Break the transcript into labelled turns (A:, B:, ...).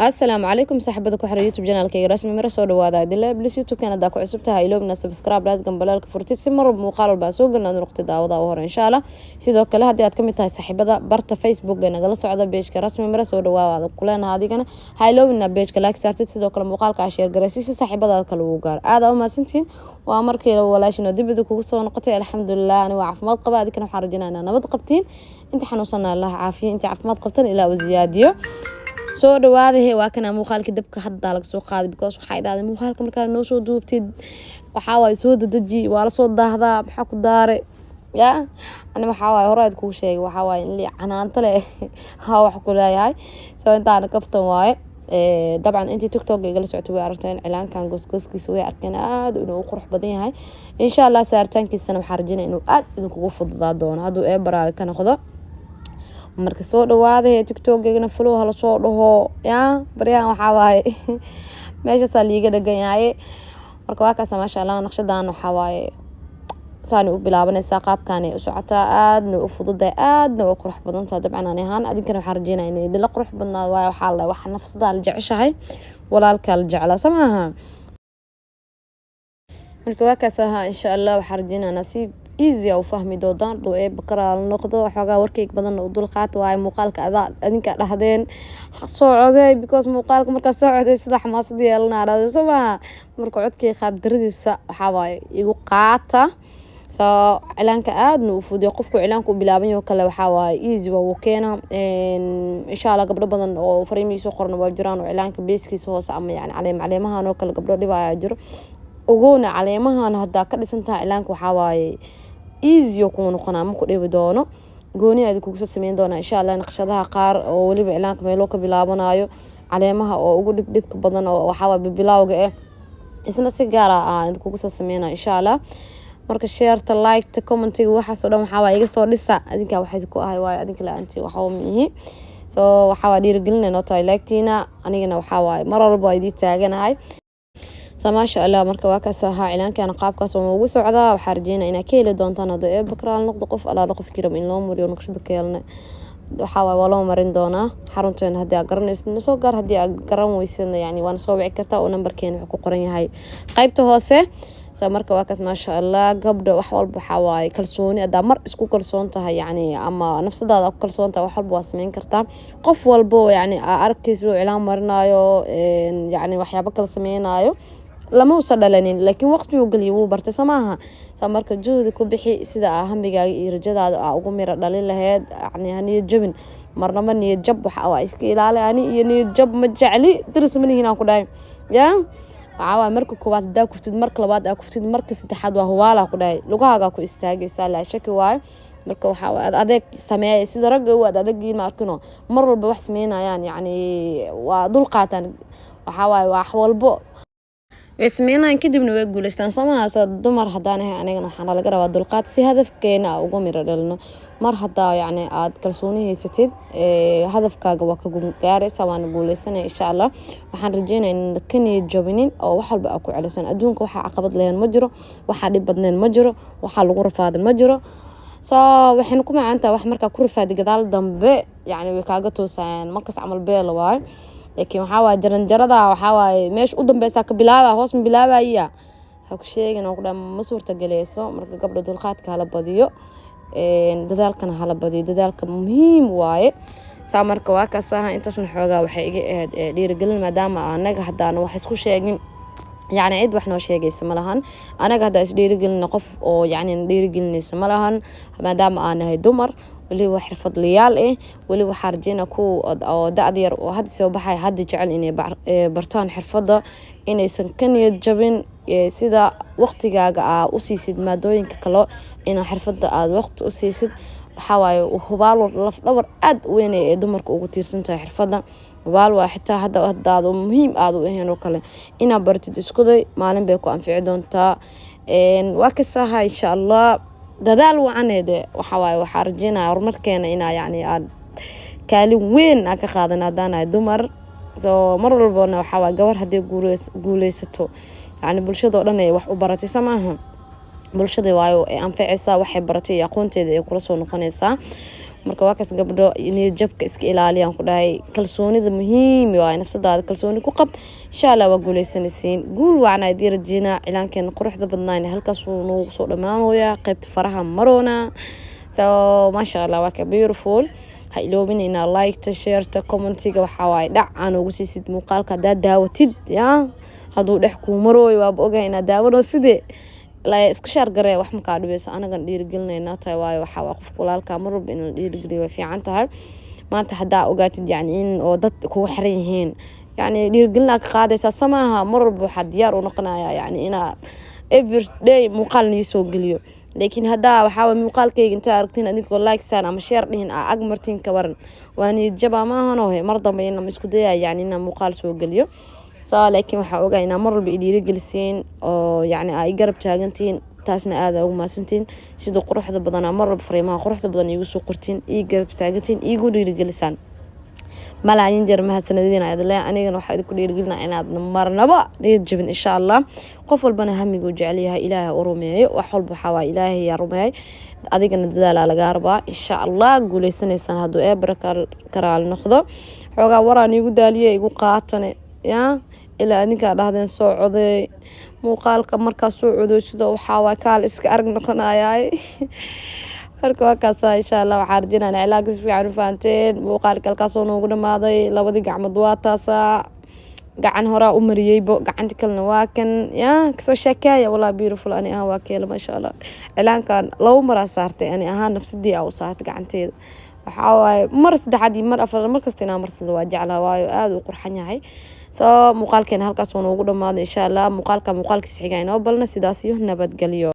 A: Asalaamu calaykum, saaxiibada ku xiran YouTube channelkayga Rasmi Miro, soo dhawaada. Adila please, YouTube-kan haddaa ku cusub tahay, iloobna subscribe, like, gambaleelka furtid, si mar walba muuqaal walba soo gelin aad noqotid daawada u hore, insha Allah. Sidoo kale, haddii aad kamid tahay saaxiibada barta Facebook ee nagala socda page-ka Rasmi Miro, soo dhawaada kuleena. Adigana ha iloobina page-ka like saartid, sidoo kale muuqaalka aa share garaysid si saaxiibadaada kale ugu gaaro. Aad aa u mahadsantihiin. Waa markii walaashin oo dibida kugu soo noqotay. Alxamdulilah, ani waa caafimaad qaba, adikana waxaan rajaynaa inaa nabad qabtiin. Inta xanuunsana Allah caafiyo, inta caafimaad qabtan Ilaa u ziyaadiyo. Soo dhawaadahe. Waa kana muuqaalkii dabka hadda laga soo qaaday, because waxay dhahday muuqaalka markaa noo soo duubtid, waxaa waaye soo dadeji, waa lasoo daahdaa. Maxaa ku daare ya? Ani waxaa waaye hore aad kugu sheegay, waxaa waaye in lii canaanta leh ha wax ku leeyahay. Soo intaana kaftan waaye. Dabcan intii TikTok igala socotay way aragteen cilaankan, goosgooskiisa way arkeen, aada inuu u qurux badan yahay. Insha Allah, saaritaankiisana waxaa rajeynaya inuu aada idinkugu fududaa doono hadduu Eebaraale ka noqdo. Marka soo dhawaada, TikTokgana follow hala soo dhaho. Ya baryahan waxaa waaye meeshaasaa liiga dhagan yahay. Marka waa kaasa, maasha Allah. Naqshadan waxaa waaye saani u bilaabanaysaa, qaabkaani u socotaa, aadna u fududahay, aadna u qurux badantaha. Dabcan ani ahaan, adinkana waxaan rajeynaya inay idinla qurux badnaado, waayo waxaa la waxa nafsadaa la jeceshahay, walaalkaa la jeclaa, soo maaha? Marka waa kaas ahaa. Insha Allah, waxaa rajeynaya nasiib easy u fahmi doontaan duu Eeba karaal noqdo. Waxoogaa warkeyga badan u dul qaata, waayo muuqaalka adaa adinka dhahdeen soo coday, because muuqaalka markaa soo coday sida xamaasad yeelanaa dhahday, soo maaha? Marka codkii qaab daradiisa waxaa waaye igu qaata. Soo cilaanka aadna u fudiyo qofku cilaanka u bilaaban yaho kale, waxaa waaye easy waa wuu keena, insha Allah. Gabdho badan oo fariimihiisa qorna waa jiraan oo cilaanka beeskiisa hoose ama yani caleem caleemahan oo kale gabdho dhibaya jiro. Ogowna, caleemahan haddaa ka dhisan tahay, cilaanka waxaa waaye easy kuu noqonaa, ma ku dhibi doono. Gooni aad kugu soo sameyn doonaa, insha Allah, naqshadaha qaar oo weliba cilaanka meelo ka bilaabanayo, caleemaha oo ugu dhibdhibka badan oo waxaa bibilawga ah, isna si gaar ah aan kugu soo sameynaa, insha Allah. Marka share-ta, like-ta, commentiga, waxaas oo dhan waxaa waa iga soo dhisa. Adinkaa waxay ku ahay, waayo adinka la-aantii waxba ma ihi. So waxaa waa dhiirigelina noo tahay like-tiina, anigana waxaa waaye mar walba waa idii taaganahay. So maasha Allah. Marka waa kaas ahaa cilaankan, qaabkaas oo noogu socdaa. Waxaa rajeynaya inaad ka heli doontaan hadduu Eeba karaal noqdo. Qof alaala qofkii rabo in loo mariyo naqshada ka helna, waxaa waaye waa loo marin doonaa. Xarunteena haddii aad garanaysid, nasoo gaar. Haddii aad garan weysidna, yani waana soo wici kartaa oo nambarkeena wuxuu ku qoran yahay qaybta hoose. So marka waa kaas, maasha Allah. Gabdha, wax walba waxaa waaye kalsooni. Haddaa mar isku kalsoon tahay, yani ama nafsadaada ku kalsoon tahay, wax walba waa sameyn kartaa. Qof walbo yani aa arkaysa oo cilaan marinayo, yani waxyaabo kala sameynayo, lama usa dhalanin, laakiin waqtiguu geliya wuu bartay, soo maaha? Sa marka juhdi ku bixi sida aa hamigaaga iyo rajadaada aa ugu miro dhalin laheyd. Yani ha niyad jabin marnaba. Niyad jab waxa waa iska ilaali. Ani iyo niyad jab ma jecli, daris ma lihin aan ku dhahay. Ya waxaa waaye marka koowaad hadaa kuftid, marka labaad aa kuftid, marka saddexaad waa huwaalaa ku dhahay, lugahaagaa ku istaagaysaa, laa shaki waayo. Marka waxaa ad adeeg sameeya sida ragga u ad adegiin, ma arkino mar walba wax sameynayaan, yacni waa dul qaataan. Waxaa waaye wax walbo way sameynayaan, kadibna way guuleystaan, soo maha? Soo dumar haddaan ahay, anigana waxaana laga rabaa dulqaad si hadafkeena aa uga miro dhalino. Mar haddaa yacni aad kalsooni haysatid, hadafkaaga waa ka gaaraysa, waana guuleysanaya, insha Allah. Waxaan rajeynaya in ka niyad jabinin oo wax walba aa ku celisan. Adduunka waxaa caqabad lehen ma jiro, waxaa dhib badneen ma jiro, waxaa lagu rafaadin ma jiro. So waxayna ku macaantaha wax markaa ku rafaadi, gadaal dambe yacni way kaaga toosayaan markas camal beela waayo. Laakiin waxaa waaye jaranjarada, waxaa waaye meesha u dambeysaa ka bilaaba, hoos ma bilaabaya, ha ku sheegin oo ku dhan ma suurtageleyso. Marka gabdha, dulqaadka hala badiyo, dadaalkana hala badiyo. Dadaalka muhiim waaye. Saa marka waa kaas aha. Intaasna xoogaa waxay iga ahayd dhiirigelin, maadaama anaga haddaan wax isku sheegin, yacni cid wax noo sheegaysa ma lahan. Anaga haddaa is dhiirigelina, qof oo yacni na dhiirigelinaysa ma lahan, maadaama aan nahay dumar weliba xirfadlayaal ah. Weli waxaa rajeynaa kuwa oo da-da yar oo hadda soo baxay, hadda jecel inay bartaan xirfadda, inaysan ka niyad jabin. Sida waqtigaaga aa u siisid maadooyinka kale, inaa xirfadda aada waqti u siisid. Waxaa waaye hubaal laf dhabar aada u weyn ee dumarka ugu tiirsan tahay xirfadda. Hubaal waa xitaa hadda hadaad muhiim aada u ahayn oo kale inaad baratid, iskuday, maalin bay ku anfici doontaa. Waa kasaha, insha Allah. Dadaal wacaneede. Waxaa waaye waxaa rajeynaya horumarkeena inaa yacni aad kaalin weyn aan ka qaadan haddaanahay dumar. So mar walbana waxaa waaye gabar haddii guuleysato, yacni bulshada oo dhan ay wax u baratay, soo maaha? Bulshada waayo ay anficaysaa waxay baratay iyo aqoonteeda ay kula soo noqonaysaa. Marka waa kaas, gabdho, niyad jabka iska ilaaliyaan ku dhahay. Kalsoonida muhiim waay, nafsadaada kalsooni ku qab. Insha Allah waa guuleysanaysiin. Guul wacan idiin rajeynaa. Cilaankeena quruxda badnaan halkaas wuu noogu soo dhammaanayaa. Qaybta faraha maroona. So maasha Allah, waa ka beautiful. Ha iloobin inaa like-ta, share-ta, comment-iga. Waxaa waaye dhac aan ugu siisid muuqaalka haddaad daawatid. Ya hadduu dhex kuu marooyo, waaba ogahay inaad daawano sidee la iska share garee. Wax makaa dhibeyso, anagan dhiirigelinaynaa tahay. Waayo, waxaa waa qofka walaalkaa mar walba in la dhiirigeliyo way fiican tahay. Maanta haddaa ogaatid yani in oo dad kugu xiran yihiin, yani dhiirigelinaa ka qaadaysaa samaaha. Mar walba waxaa diyaar u noqonaya yani inaa every day muuqaal nii soo geliyo. Laakiin haddaa waxaa muuqaalkayga intaa aragtiin adinkoo like saan ama share dhihin aa ag martiin, ka waran? Waa niyad jaba maahanohe. Mar dambe inaan isku dayaya yani inaan muuqaal soo geliyo saa. Laakiin waxaa ogaa inaa mar walba i dhiirigelisiin oo yacni aa i garab taagantihiin. Taasna aada ugu mahadsantihiin, sida quruxda badanaa mar walba fariimaha quruxda badan iigu soo qortiin, ii garab taagantihiin, iigu dhiirigelisaan. Malaayin jeer mahadsanadiin idle. Anigana waxaa idinku dhiirigelina inaad marnaba niyad jabin, insha Allah. Qof walbana hamiguu jecel yahay Ilaahay u rumeeyo. Wax walba waxaa waay Ilaahay yaa rumeeyay, adigana dadaalaa lagaa rabaa. Insha Allah guuleysanaysaan hadduu Eebara karaal noqdo. Xoogaa waraan iigu daaliye, igu qaatane ya ilaa idinkaa dhahdeen soo codeey muuqaalka. Markaa soo codoy sida waxaa waay kaal iska arag noqonayaay. Marka waa kaasa. Insha Allah waxaa rajinaan cilaanka si fiican u fahanteen. Muuqaalka halkaasoo noogu dhamaaday. Labadii gacmood waa taasaa, gacan horaa u mariyeybo, gacanta kalena waa kan. Ya kasoo sheekeeya. Walaa beautiful, ani ahaan waa keela, maasha Allah. Cilaankan labo maraa saartay, ani ahaan nafsadii aa u saartay gacanteeda. Waxaa waaye mar saddexaad iyo mar afar, mar kasta inaa marsado waa jeclaa, waayo aada u qurxan yahay. So muuqaalkeena halkaas oo noogu dhamaaday. Insha Allah muuqaalka muuqaalkiisa xigaa inoo balna. Sidaas iyo nabadgelyo.